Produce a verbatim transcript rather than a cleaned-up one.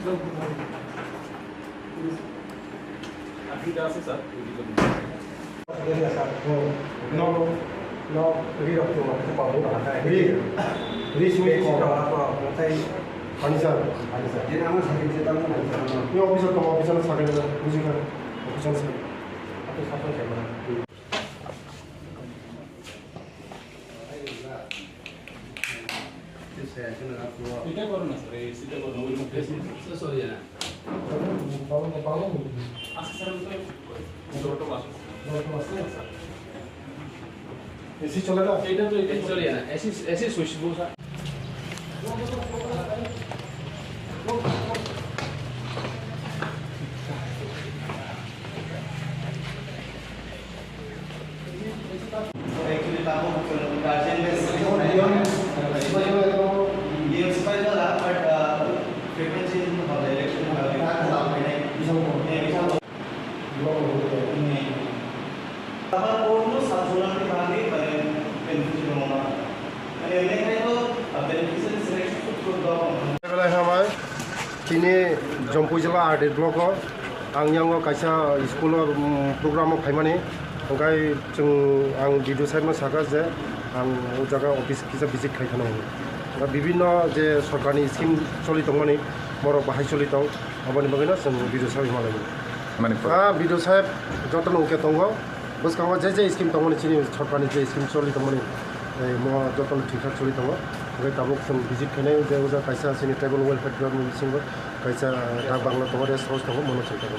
Ar duita ase, sir. No, no, no, ri rok tong, ri, ri simi ko, nathai furniture, furniture. Ni office tong, office sakhe, buji kha, office sakhe. Ate sakhe. Sita korona, sir, ei sita korona, oi mukhe sir. Asa sir, oi. Dorto mas. Dorto mas. AC চলে না? এটা তো, এটা চলে না। AC, AC switch বসা। Actually, tabuk chwng guardian bai swkang nai. Iyang swpai jala, but, uh, frequency wngkha, election wngkha, wngkha, wngkha, wngkha. Tabuk bono sub zonal ni bagwi, mane, confusion wngkha. Mane, wngkha to, uh, beneficiary selection sub zonal. Belai hambai. Tini Jampui jila R D block o ang yango kaisa school o, um, program o phaimani, hwnkhe chwng, ang B D O saheb no sakha je ang o jaga office kisa visit khai khana hwnwi. Da bibinno je sorkarni scheme choli tongmani, borok bahai choli tong, aboni bagwino chwng B D O saheb malai. Mani. Ah, B D O saheb jotono uke tongo. Bwskango je je scheme tongmani, chini sorkarni je scheme choli tongmani, eh, mo jotono thik thak choli tongo. Hwnkhe tabuk chwng visit khainai je o jaga kaisa chini tribal welfare department bisingo kaisa dak bangla tongo, rest house tongo, mono chwng tongo.